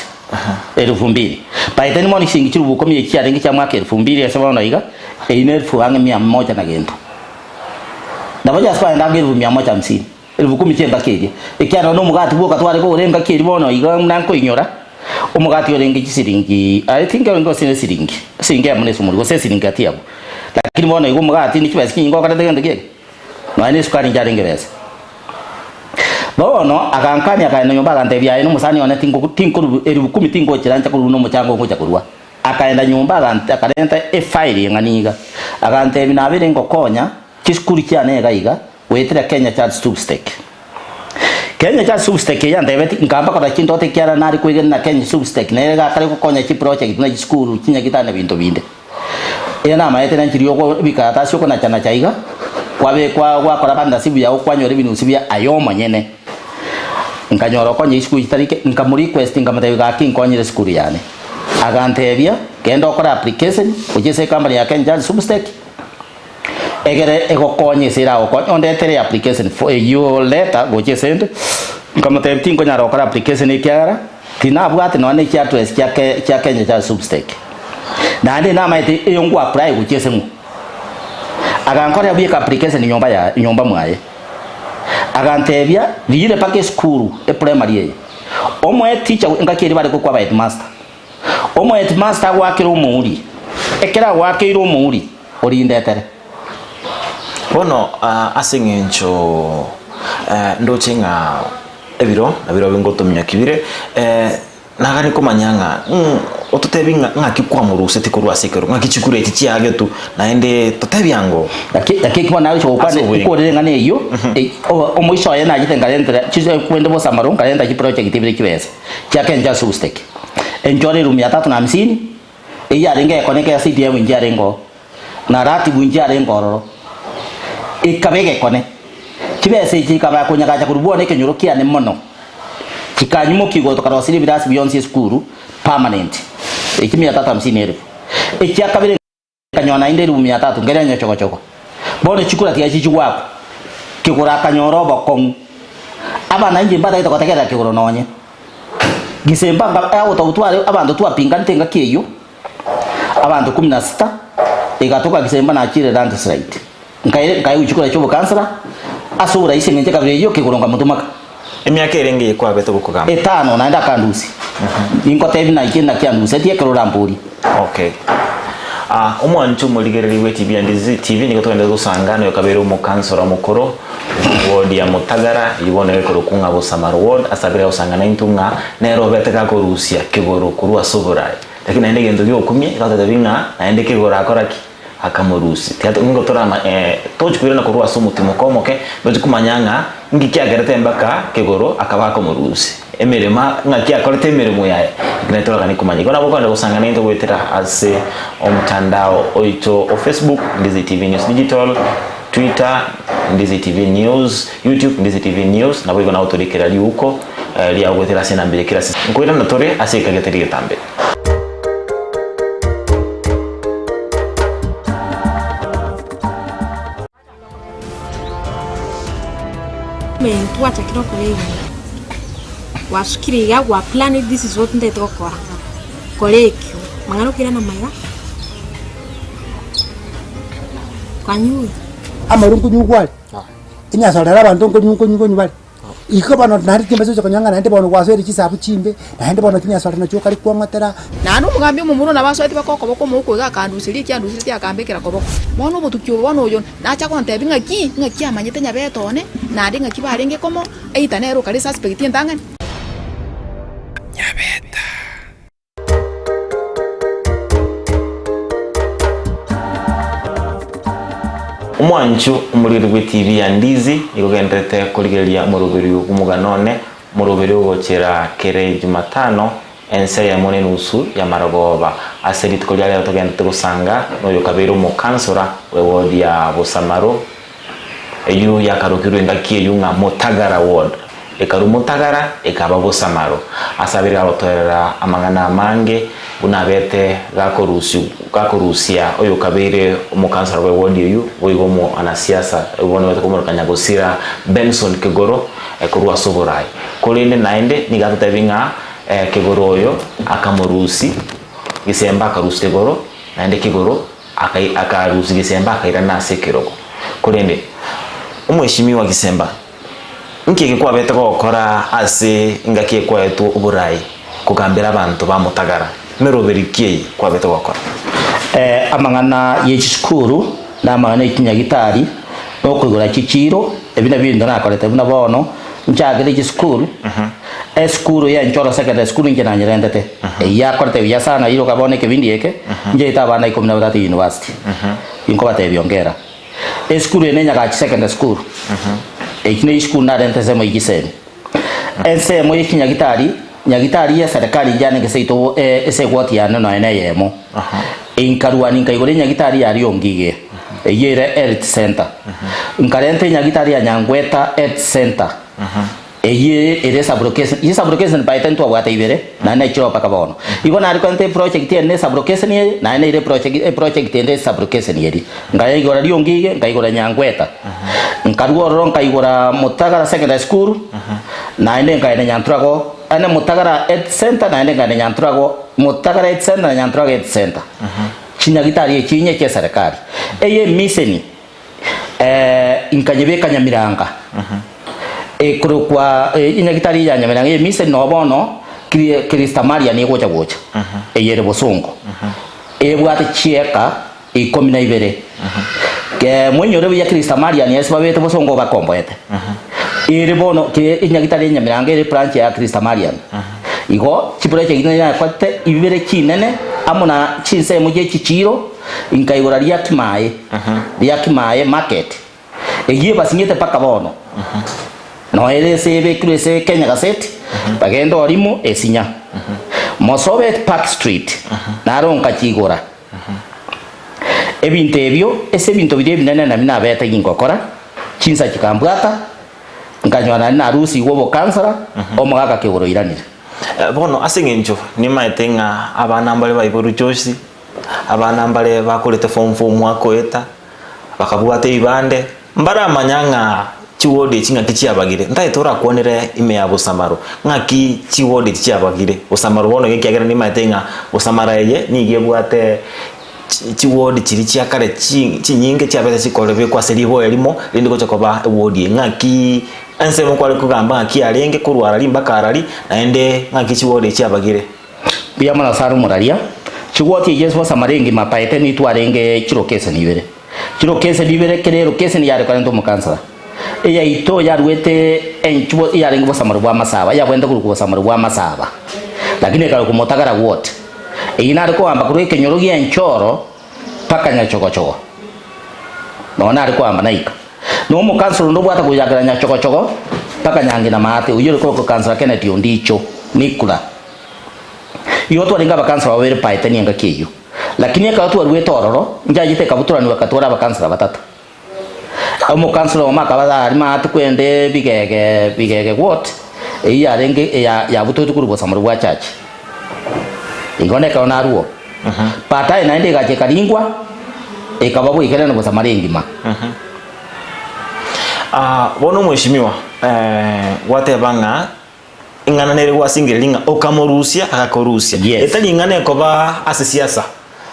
elfu mbili. By then bono chiringi chilifu ikomi echi chiarenge chia mwaka elfu mbili ase bono iga, eyio ne elfu ang'e mia moja na gento. Nabo just kwarenge ang'e elfu mia moja hamsini, elfu kumi chi'engaki eria. Ekiagera na omogati bwoka tware kogora engaki eria bono iga buna nkoinyora, omogati orenge chisiringi, I think orenge gose esiringi, esiringi eyemo na esumuri, gose esiringi gati abwo. Lakini bono igo omogati ne chibesa chinyinge okorete gento kiaye, nonya na esukari nchiarenge besa. Bono agankania akaenda nyomba agantebia aye nomosani one tingo tinkoru elifu kumi tingochera ncha korwa nomochango ngocha korwa. Akaenda nyomba agante akarenta efaili eng'ana iga, agantebia nabeire ngokonya chisukuru chiane iga iga goetera Kenya Child Sweepstake. Kenya Child Sweepstake eye yantebetie nkamba korora chindoto ekiagera nare kwegena Kenya Sweepstake nere gakare gokonya chiproject buna chisukuru, chinyagitari na binto binde. Eye namaete nenchiri y'oko ebikaratasi okonacha-nacha iga, kwabekwa gwakora bandasi buya okwanyora ebinusu bia aye omonyene. Nkanyora okonya isiko chitari ke, nkamorequest nkamotebia gaki nkonyere esukuru yane. Agantebia, genda okore application gochia ase ecompany ya Kenya Child Sweepstake, egere egokonye ase eragokonye, ondetere application fo eywo letter gochia ase ende, nkamotebia tinkonyara gokora application ekiagera, tinabwate nonya na echiaddress chia ke chia Kenya Child Sweepstake. Naende namaete eyo ngo apply gochia ase ng'o. Agankorera buya application nyomba ya nyomba mwaye. Agantebia riire mpaka esukuru eprimary eye. Omoe teacher engaki eria bare kokwa aba headmaster. Omo headmaster agoakera omouri. Ekero agoakeire omouri, orindetere. Bono ase eng'encho ndoche ng'a ebiro nabirobio ngotominyokia bire, nagani komanya ng'a ototebi ng'a ng'aki kwamoruseti korwa ase ekerogo, ng'aki chikura echi chiagetwe, naende totebi ango. Naki naki ekio bono nagocha Ase gokwana oboina. nkorire eng'ana eyio, omoiso oye nachete nkarentera chise kwende bosamaro nkarenta chiproject ibere chibesa, chiakencha ase obositeki. Enchore eroom ya tatu na hamsini, eyio yarenge egekone kia CDM inche yarenge oo. na ratibu inche arenge ororo, ekaba egekone. Chibesa echi chikaba konyagacha korwa bwone ekenyoro kiane mono, chikanyimokia igoro tokarosiria ebirasi bionsi esukuru permanent, echi mia tatu hamsini elfu. Echia kabere nkanyora naende elifu mia tatu, nkerenya nyochogochogo. Bono chikura tiga chichigwakwa, kegoro akanyora obokong'u. Abana inche mbatagete gotegerera kegoro nonye. Gisemba nka agotwa tware abanto twapinganete engaki eyio. Abanto kumi na sita, egatoka gisemba nachire landslide. Nkaire nkaegwa chikura chi'obokansela ase oboraisi eng'encho ekabera eyio kegoro nkamotomaka. Emiaka erenge eye kwabete gokogamba? Etano naende akandusia. Ningotebi naki naki andusetie ekero oramborie. Okay. Ah, omwancho omorigereria bwe TV and TV nigo togende gosanga noyo kabere omokansora omokoro ward ya Mutagara eyio bono ekorokwa ng'a Bosamaro ward ase abere gosanga naintwe ng'a nere obete gakorusia kegoro korwa ase oboraai. Lakini naende egento giokumia egototebi ng'a naende kegoro akora ki? Akamorusia. Tiga nigo torama tochi koirana korwa ase omotimoka omoke, tochi komanya ng'a inki kiagerete mpaka kegoro akaba akomorusia. Emeremo ng'aki akorete emeremo yaye, ekio naye toraganie komanya. Igo nabo okogenda gosanga naintwe goetera ase omotandao oito o Facebook, Ndizi TV News Digital, Twitter, Ndizi TV News, YouTube, Ndizi TV News, naboigo nabo torikera riuko riao goetera ase enamba eye kera ase nkoirana tore ase egeka getari getambe. Twachakire okora egento, gwasukire iga gwa plan this is what ntagete gokora, kora ekio, mang'ana okoirana magega, kwanyure. Amarwa nkonyugwa are, enyasorera abanto nkonywa nkonywa nkonywa bare. Iko bono naende chimbesa ocha konyora ng'a naende bono gwasoire chisabu chimbe, naende bono chinyasore nachio okare kwang'otera. Naende omogambi omomura nabo asoete baka okoboko omouko iga akanduseria ekianduseretie akambekera koboko. Bono obotuki obo bono oyo nacha gontebia ng'aki, ng'aki amanyete nyabete one, naende ng'aki barenge komo, either nere okare suspect entang'ani. Nyabeta. Omwancho omoriri bwe TV ya Ndizi nigo ogenderete korigereria omoroberio bw'omogano one, omoroberio ogochera kere Jumatano ense eyemo na enusu ya marogoba. Ase rituko ria rero togenderete gosanga noyo okabeire omokansora bwe ward ya Bosamaro Eyio yakarokirwe engaki eyio ng'a Motagara Ward. Ekarwa Motagara ekaba Bosamaro. Ase abere gagotoerera amang'ana amange buna abete gakorusia oyokabeire omokansara bwe ward eyio boigo omoanasiasa bono bete komoroka Nyagosira Benson Kegoro korwa ase oborai. Korende naende nigo atotebi ng'a Kegoro oyo akamorusi Gisemba akarusia Kegoro naende Kegoro Akarusia Gisemba akairana ase ekerogo. Korende omweshimiwa Gisemba, nki eke kwabete gokora ase engaki ekwaetwe oborai kogambera abanto ba Motagara? Meroberi ki eye kwabete gokora? Amang'ana ye chisukuru, na amang'ana e chinyagitari, na okoigora chichiiro, ebi nabio ebinto nakorete buna bono nchagere chisukuru, esukuru ya Enchoro Secondary School inche nanyerentete, eyio yakorete buya sana iroka bono ekebindi eke, nchaete abana ikomi na batato university, inkobatebia ongera. Esukuru eye ne Nyagachi Secondary School, eki ne esukuru narente ensemo ya chisemi. Ensemo ye chinyagitari, nyagitari ye serikali inche yarenge seito ase egwoti yane nonya na eyemo, inkarwania nkaigora enyagitari ya Riongige, eyio ere health center. Nkarenta enyagitari ya Nyangweta health center, eyio ere sub-location, chisub-location by then twabwate ibere, naende nachire mpaka bono. Igo nare korenta eproject ende sub-location eye, naende ere eproject eproject ende sub-location eria. Nkaigora Riongige, nkaigora Nyangweta. Nkarua ororo nkaigora Mutagara Secondary School, naende nkaenda Nyanturago, ane Mutagara Health Centre, naende nkaenda Nyanturago, Mutagara Health Centre na Nyanturago Health Centre. Chinyagitari echi inye chia eserekari. Eye emiseni, nkanyebeka Nyamiranga, ekorokwa enyagitari eye ya Nyamiranga eye emiseni noo bono Christamarian egocha gocha, eye ere bosongo. Ebwate chieka 12. Ke moinyore buya Christa Marian ase babete bosongo bakomboete. Ere bono ke enyagitari ya Nyamirango ere branch ya Christa Marian. Igo chiproject nakorete ibere chinene amo na chinsemo chie chichiro nkaigora ria Kimae, ria Kimae market. Eyio ebasinyete mpaka bono. Nonya ere ase ebekirwe ase Kenya Gazette, bagende orimo esinya. Mosobet Park Street, naro nkachigora. Ebinto ebio, ase ebinto biria ebinene nabio nabete gingokora, chinsa chikambwata, nkanyora naende narusigwe obokansara, omogaka kegoro oiranire. Bono ase eng'encho nimaete ng'a abana mbare baiborwe chosi, abana mbare bakorete form four omwaka oeta, bakabwata ebibande, mbaramanya ng'a chiwodi echi ng'aki chiabagire. Ntagete orakwanere ime ya bosamaro, ng'aki chiwodi echi chiabagire bosamaro bono iga ekiagera nimaete ng'a bosamaro eye nigo ebwate chi chiwodi chiria chia kare chi chinyinge chiabete chikorebekwa ase riboa erimo, rinde gocha koba ewodi eye. Ng'aki ensemo kware kogamba ng'aki yarenge korwa arari mpaka arari, naende ng'aki chiwodi echi chiabagire. Mbuya mono Sara omoraria. Chigwoti echi ase bosamaro engima paete nitwe arenge chirokeseni ibere. Chirokeseni ibere kera erokeseni yare korenta omokansara. Eyaito yaruete enchubo eyarenge bosamaro bwa amasaba yabwenerete korokwa bosamaro bwa amasaba. Lakini ekarokwa motagara ward. Eyio nare kogamba korwa ekenyoro gia enchoro mpaka nyachogochogo. Nonya nare kogamba naika. Na omokansara onde obwate koyakera nyachogochogo mpaka nyangina maate oyio ore korokwa kansara Kennedy Ondicho Nikula. Igo twarenge abakansara babere paetani engaki eyio. Lakini ekero twaruete ororo, nchachete ekabutoranigwa ekatwara abakansara batato. Omokansara oyomo akaba are maate kwende bigege bigege ward, eyio yarenge eya yabutoetwe korwa bosamaro bwa church. Igo nekero naruo. Baadaye naende egacha ekaringwa, ekaba boikeranu bosamaro engima. Ah, bono omweshimiwa, gwateba ng'a Ing'ana nere gwasingereria ng'a okamorusia agakorusia. Yes. Etari ing'ana ekoba ase siasa.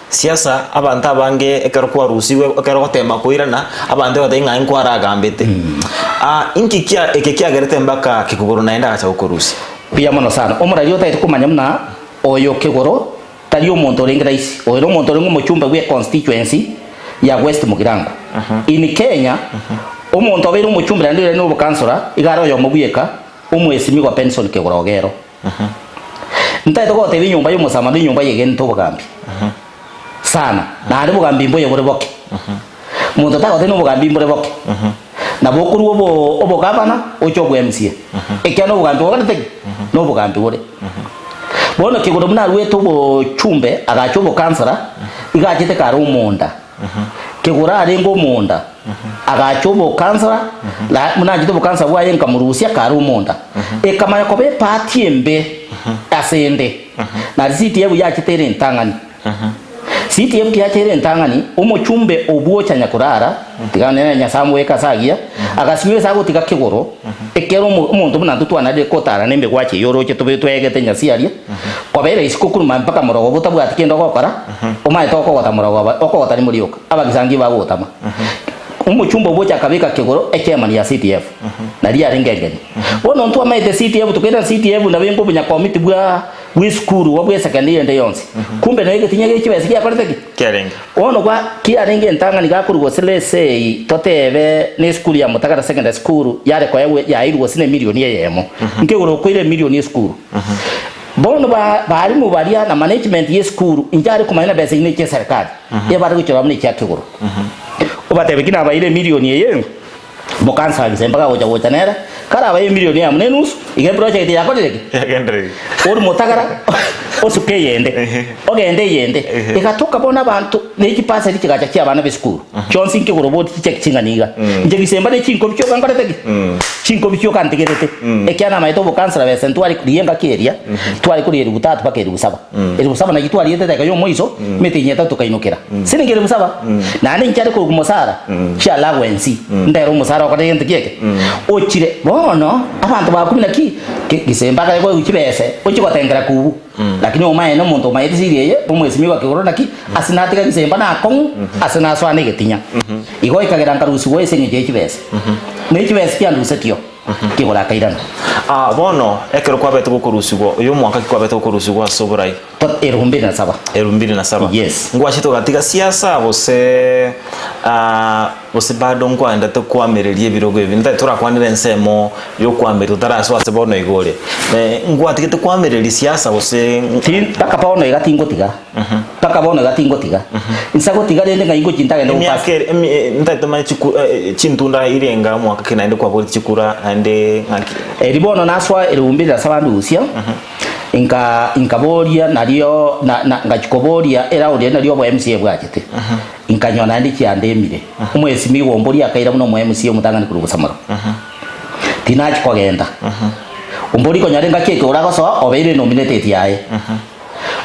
Siasa abanto abange ekero kwarusigwe ekero ogotema koirana abanto bagotebi ng'a nkwaragambete. Ah, inki kia eke kiagerete mpaka kekogoro naende agacha gokorusia? Mbuya mono sana. Omoraria otagete komanya buna oyo kegoro tari omonto orenge rahisi. Oyo nomonto orenge omochumbe bwe constituency ya West Mugirango. In Kenya, omonto obeire omochumbe naende oirane obokansora iga are oyomo bweka Omwesimigwa Benson Kegoro Ogero. Ntagete gotebia enyomba y'omosamano enyomba yegenete obogambi sana, naende obogambi mboyo bore boke. Monto tagotebia na obogambi mbore boke. Nabo okorwa obo obogavana oche obwa MCA. Ekiagera na obogambi bokorete ki? Na obogambi bore. Bono Kegoro buna aruete obochumbe agacha obokansara, iga achete kare omonda. Kegoro arenge omonda, agacha obokansara, na buna achete obokansara bwaye nkamorusia kare omonda. Ekamanya koba epaati embe ase ende, na CTF yachete ere entang'ani. CTF kiyacha ere entang'ani, omochumbe obwocha nyakorara, tiga nere Nyasae amoeke ase agiya, agasinywa ase agotiga kegoro, ekero omo omonto buna intwe twanarire kotara na emegwacho eye oroche tobe twegete nyasi aria, kobera isiko korwa mpaka morogoba otabwati kende ogokora, Omanyete okogota morogoba, okogota rimo rioka, abagisangi bagotama. Omochumba obocha akabeka kegoro echairman ya CDF, na riarenge engeni. Bono ntwamaete CDF, tokairana CDF nabo engo obonyakomiti bwa bw'esukuru oba bw'esecondary ende yonsi. Kumbe nonya egetinya gie chibesa giakorete ki? Kiarenge. Bono gwa kiarenge entang'ani gakorwa gose let's say totebe na esukuru ya Mutagara Secondary School yare koegwa yairwe gose na emilioni eyemo. Nkegoro okoira emilioni esukuru. Bono ba barimu baria na management y'esukuru inche are komanya na besa ine chi'eserekari ebare gochora buna echia kegoro. Obatebie ki nabaire emilioni eye mokansanse mpaka gocha gocha nere karabae emilioni eyemo na enusu iga eproject yakorire ki? Yagendereri. Ori motagara osuke eyende ogende eyende egatoka bono abanto ne chipaseri chigacha chia abana b'esukuru chionsi nkegoro boti chicheki ching'ana iga inche gisemba ne chinkobi chioka nkorete ki? Chinkobi chioka ntigerete, ekiagera namaete obokansara besa ntware riria engaki eria, tware koria elifu tatu mpaka elifu saba. Elifu saba nachi twariete edageka y'omoiso, emetienyi etato tokainokera. Siringi elifu saba, naende nchiare korokwa omosara, chialagwa ensi, ndere omosara okore gento ki eke? Ochire, bono, abanto bakumi naki, ki gisemba akare koegwa chibese, ochie gotengera kubu. Lakini omaene omonto omaete siri eye, omwesimigwa kegoro naki, ase natiga gisemba nakong'u, ase nasoa negetinya. Igo ekagera nkarusigwa ase eng'encho ye chibesa. Ne chibesa chiandusetio. Kegora akairana. Ah, bono ekero kwabete gokorusigwa, oyo omwaka ki kwabete gokorusigwa ase oborai? Erufu mbili na saba. Erufu mbili na saba. Yes. Ngwachete ogatiga siasa gose ah, gose bado nkwaendete koamereria ebirogo ebi? Ntaete torakwanere ensemo yokoamereria totarasoa ase bono iga ore. Eh, ngwatigete koamereria siasa gose Ti mpaka bono iga tingotiga. Mpaka bono iga tingotiga. Insa gotiga rende ng'ai ngochia ntagende gopasa. Emiaka ere emi eh, ntaete manye chiku eh, chintunda irenga omwaka ki naende kwaboreti chikura naende ng'aki? Eri bono nasoa erufu mbili na saba ndusia, inka inkaboria nario na na ngachia koboria eraundi eri nario obo MCA bwachete. Inkanyora naende chiandemire. Omwesimigwa omboria akaira buna omo MCA omotang'ani korwa Bosamaro. Tinachia kogenda. Ombori konyora engaki eke oragosoa obeire enominated yaye.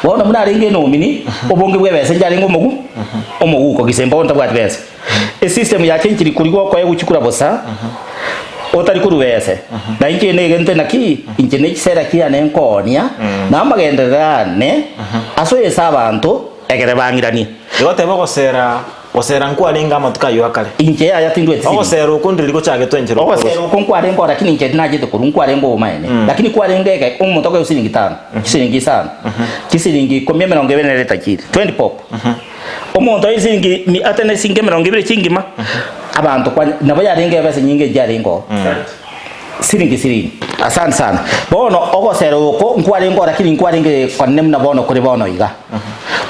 Bono buna arenge enomini, obonge bw'ebesa inche arenge omogu omoguko gise mbono ntabwati besa. Esystem yachenchiri korigwa okoegwa chikura bosa, otari korwa bese. Na inche negente naki, inche ne chisera chiane nkoonia, na amagenderero ane ase oyese abanto ekere bang'iranie. Igo teba ogosera Gosera nkwarenge amatuko ayio a kare. Inche yaya tindweti sibi. Ogosera okwo ndiri gochagetwe enchera okwo. Ogosera okwo nkwarenge oo lakini inche tinachete korwa nkwarenge obomaene. Lakini kwarenge eke omonto okoegwa siringi tano, chisiringi isano, chisiringi ikomi emerongo ebere nere etachiri, 20 bob. Omonto oye siringi mi ate ne siringi emerongo ebere chingima, abanto kwanya nabo yarenge ebesa enyinge nchiarenge oo. Siringi siringi. Asante sana. Bono ogosera oko nkwarenge oo lakini nkwarenge konene buna bono kore bono iga.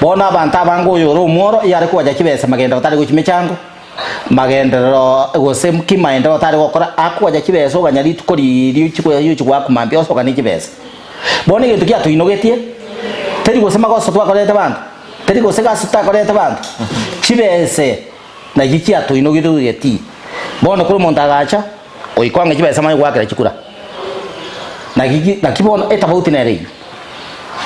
Bono abanto abange oyore omworo yare kogacha chibesa magenderero tari gochia mechango, magenderero gose ki maendeleo tari gokora, akogacha chibesa oganya rituko riria ochia goakwa mambia osoka ne chibesa. Bono egento kiatoinogetie, teri gose magoso twakorete abanto, teri gose gasi totakorete abanto, chibese nachi chiatoinogetie toigeti. Bono kera omonto agacha, goika ong'e chibesa manye goakera chikura. Naki naki bono etofauti nere eyio.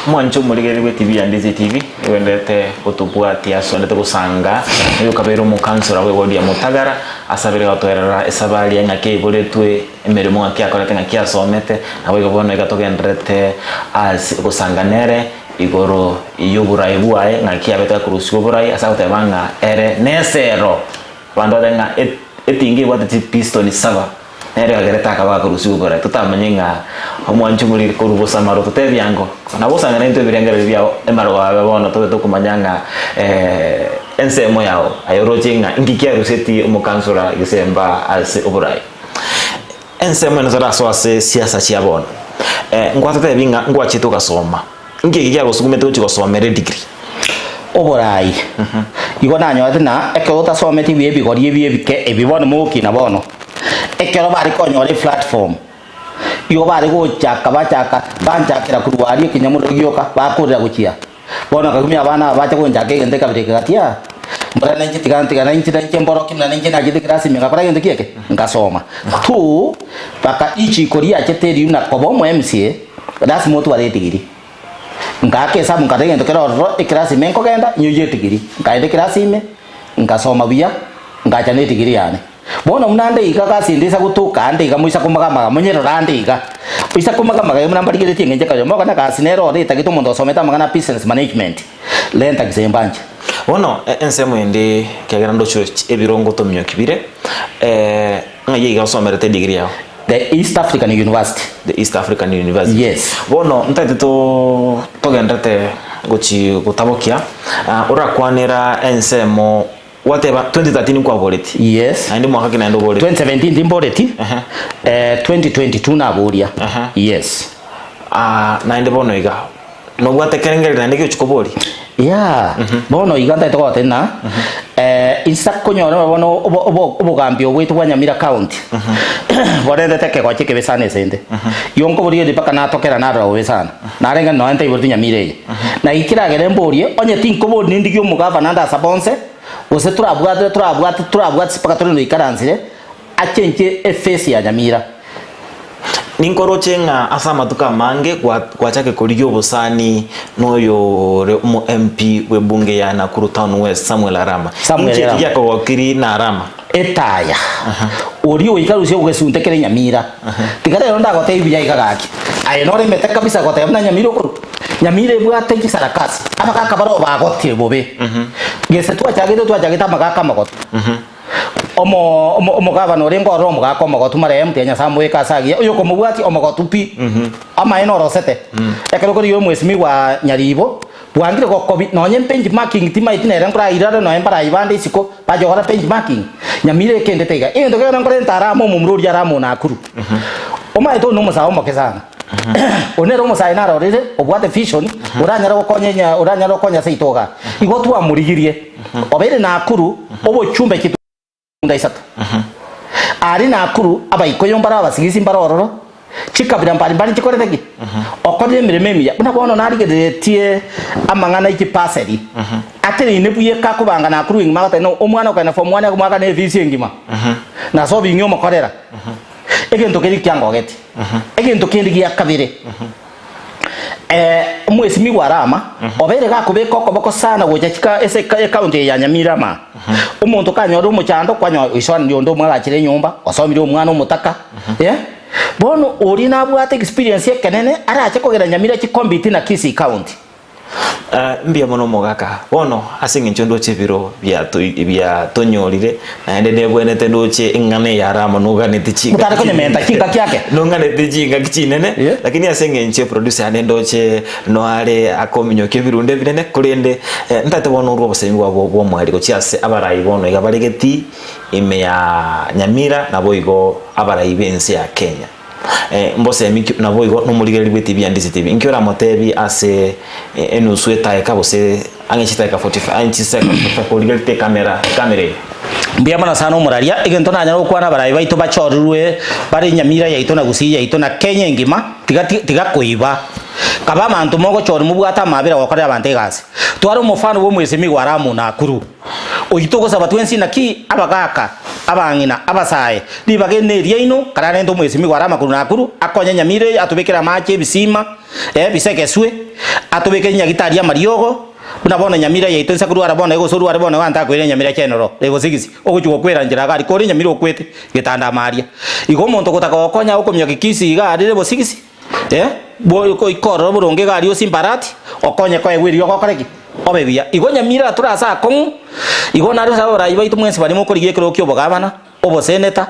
Mwanche omorigereria bwe TV ya Ndizi TV nigo gotobwatia ase ondete gosanga oyo okabeire omokansora bwe ward ya Mutagara asabire gotoerera esabari ya ng'aki aiboretwe emeremo ng'aki akorete ng'aki asomete naboigo bono iga togendererete ase gosanga nere igoro y'oborai bwaye ng'aki abete akorusiwa oborai ase agoteba ng'a ere nesero abanto batebe ng'a etinga ebwate chipistoni saba. Nere ogerete akaba gakorusigwa oborai, totamanye ng'a omwanchi omoriri korwa bosamaro totebia ango. Nabo osang'ana intwe ebirengererio biao emarwa abe bono tobe tokomanya ng'a ensemo yao aye oroche ng'a inki kiarusetie omokansora gesemba ase oborai. Ensemo ene torasoe ase siasa chia bono, ngwatotebi ng'a ngwachete ogasoma, inki eke kiagosugumete gochia gosomera edegree? Oborai. Igo nanyorete na ekero otasometi buya ebigori ebi ebike ebi bono mogokina bono, ekero bare konyora eplatform, igo bare gochaka bachaka banchakera korwa aria ekenyamorero gioka bakorera gochia. Bono akagumia abana aba bacha gonchaka egento ekabira eke gati aa, mbora nainche tiga ntiga nainche nainche mboroki buna nainche nachete ekerasi ime ngakora gento ki eke? Ngasoma. Two, baka richiko riachete riria buna koba omo MCA, lasima otware edegree. Ngaaka esabu nkarora egento kere ororo ekerasi ime nkogenda nyoyie edigiri. Nkaenda ekerasi ime, ngasoma buya, ngacha na edigiri yane. Bono buna nde iga gasi ende isa gotoka ande iga moisa komagamaga monyerore ande iga. Oisa komagamaga iga buna mbarigeretie eng'encho ekero mogokora gasi nere ore etagete omonto osomete amang'ana a business management, renta gose mbanche. Bono ensemo ende ekiagera ndoche ebirongo tomioki bire, ng'ai iga osomerete edigiri yao? The East African University. The East African University. Yes. Bono ntaete to togenderete gochi gotabokia ah, orakwanera ensemo gwateba 2013 nkwaboreti Yes. naende mwaka ki naende oboreti 2017 timboreti. Aha. Eh, 2022 naboria. Aha. Yes. Ah, naende bono iga Nobwate kerengererio naende giochia koboria. Yeah, bono iga ntaete goteba ng'a eh, inse konyora bono obo- obo- obogambi obo bwaito bwa Nyamira county borentete ekegocha ekebe sana ase inde. Igo nkoborigereria mpaka natokera narora bobe sana. Narenge nonya ntaiboreti Nyamira eye. Naki keragere mborie, onye tinkoboria nindigie omogavana ande ase bonse, gose torabwate torabwate torabwate mpaka tore noikaransire, achenche eface ya Nyamira. Ninkoroche ng'a ase amatuko amange gwachake korigia obosani noyore omo MP bw'ebunge ya Nakuru Town West Samuel Arama. Samuel Inki eki Arama. giakogokiri na Arama? Etaya oria oika rusia ogesunte kere Nyamira. Tiga rero ndagotebia buya iga gaki. Aye noremete kabisa goteba buna Nyamira okorwa. Nyamira ebwate chisarakasi. Abagaka baroo bagotire bobe. Gese twachagete twachagete amagaka amagotu. Omo omo omogavana orenge ororo omogaka omogotu marehemu tiga Nyasae amoeke ase agiya, oyokomobwatia omogotu pi, amaene orosete. Ekero korigia omwesimigwa Nyaribo, bwangire gokobi nonye benchmarking timaeti nere nkoraire are nonye mbarai bande isiko bache gokora benchmarking, Nyamira ekendete iga. Egento kegere nkorenta are amo omomura oria are amo Nakuru. Omaete oyo nomosae omoke sana. Oyo nere omosae narorire obwate vision oranyare gokonya enya oranyare gokonya seito igaa. Igo twamorigirie obeire Nakuru obochumbe chitunda isato. Aria Nakuru abaikoyo mbare abasigisi mbare ororo, chikabira mbari mbari nchikorete ki? Okorire emeremo emiya. Buna bono narigereretie amang'ana e chipaseri, ateneine buya ekakobanga Nakuru engima agoteba no omwana okogenda form one akomwakana efisi engima, nasobi ng'e omokorera. Egento keria kiangogetie. Egento kende gia kabere, omwesimigwa Arama obeire gakobeka okoboko sana gocha chika ase eka ekaunti eye ya Nyamira ama. Omonto kanyore omochando kwanyora oisoanirie onde omwagachere enyomba, osomire omwana omotaka, eh. Bono oria nabwate experience ekenene arache kogera Nyamira chicompete na Kisii county. Mbuya mono omogaka. Bono ase eng'encho ndoche ebiro biatonyorire, naende nebwenerete ndoche eng'ana eye are amo noganeti chingaki Motare konyementa chingaki ake. Nonganeti chingaki chinene, Yeah. lakini ase eng'encho eproducer yane ndoche noare akominyokia ebirunde ebinene, korende ntagete bono orwe obosemi bwabo bwa omweri gochia ase abarai bono iga bare getii ime ya Nyamira naboigo abarai b'ense ya Kenya. Mbosemi ki naboigo nomorigereria bw'etibi ya Ndizi TV. Inki oramotebie ase enusu etaeka gose ang'e chitaeka 45 ang'e chiseka 45 korigerete ekamera ekamera eye? Mbuya mono sana omoraria, egento nanyare gokwana abarai baito bachorirwe bare Nyamira yaito na Gusii yaito na Kenya engima tiga tiga koiba. Kaba abanto mogochorwa mobwate amabera gokorera abanto egasi. Tware omofano bwa omwesemigwa Aramu Nakuru. Oyio togosaba twensi naki abagaaka, abang'ina, abasae, ribaga eri neriaino, kararente omwesimigwa are amakuru na akuru, akonye nyamira eye, atobekere amaache ebisima, eh, bisegeswe, atobekere chinyagitari amariogo, buna bono nyamira yaito inse korwara bono iga gose orware bono iga ntakoira enyamira chenoro, gose gisi, ogochia gokwera nchera iga aria, kore enyamira okwete, getanda amo aria. Igo omonto ogotaka gokonya agokominyokia kisi iga arire bosigisi, eh, bo goika ororo boronge iga aria osimbarati, okonye koegwa eriogo okore ki? Obe buya. Igo nyamira tore ase akong'u, igo nario ase abarai baito mwensi baria mokorigia ekerogo kia obogabana, oboseneta,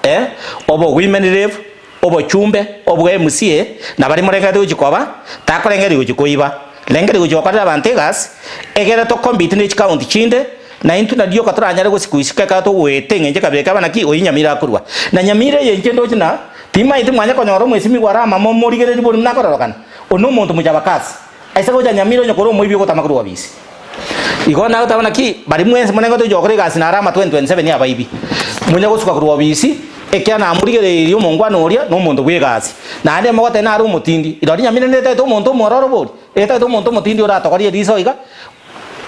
eh, obo women rep, obochumbe, obwa MCA, na baria morengereti gochia koba, takorengereria gochia koiba, rengereria gochia gokorera abanto egasi, egere to compete ne chicounty chinde, na intwe nario rioka toranyare gosikuisika ekero togoeta eng'encho ekabira ekaba naki oyio nyamira akorwa. Na nyamira eye inche ndoche na, timaeti mwanya konyora omwesimigwa are amamo morigereria bori buna akororokana, oyo nomonto mochabakasi. Aise gocha nyamira onye kore omoibi ogotama korwa obisi. Igo nagoteba naki baria mwensi monengo togocha gokora egasi naro ama 2027 abaibi. Monya gosuka korwa obisi, ekiagera namorigereirie omongwana oria na omonto bw'egasi. Naende mogoteba nare omotindi. Rirorio nyamira netagete omonto omwororo bori? Etagete omonto omotindi oratogorie eriso iga,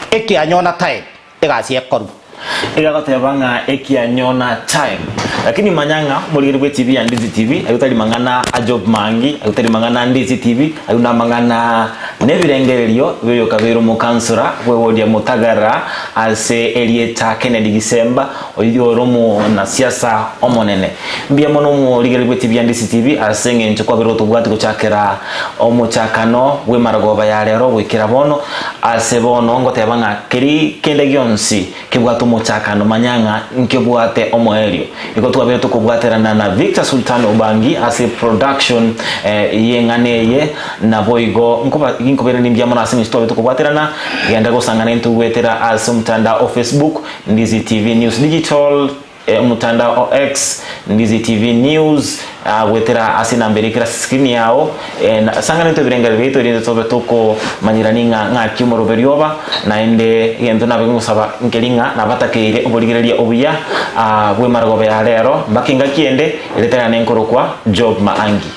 ekianyona time. Egasi ekorwa. Iga agoteba ng'a ekianyona time. Lakini manya ng'a omorigeri bwe TV ya Ndizi TV ayio tari mang'ana a Job Mangi, ayio tari mang'ana a Ndizi TV, ayio namang'ana nebirengererio bioyokabeire omokansora bwe ward ya Mutagara ase erieta Kennedy Gisemba oyio ore omonasiasa omonene. Mbuya mono omorigeri bwe TV ya Ndizi TV ase eng'encho kwabeire gotobwati gochakera omochakano bw'emaragoba ya rero goikera bono. Ase bono ngoteba ng'a keri kende gionsi kebwate omochakano, manya ng'a nkebwate omoerio. Igo twabeire tokobwaterana na Victor Sultan Obangi ase production y'eng'ana eye, naboigo nkoba ginkobairania mbuya mono ase eng'encho twabeire tokobwaterana. Genda gosang'ana intwe goetera ase omotandao o Facebook, Ndizi TV News Digital. Omotandao o X, Ndizi TV News, goetera ase enamba ere ekero ase screen yao, sang'ana intwe ebirengererio biaito erinde tobe tokomanyerani ng'a ng'aki omoroberio oba, naende egento nabe ngosaba nkeri ng'a nabatakeire oborigereria obuya bw'emarogoba ya rero mpaka engaki ende, erieta riane nkorokwa Job Maangi.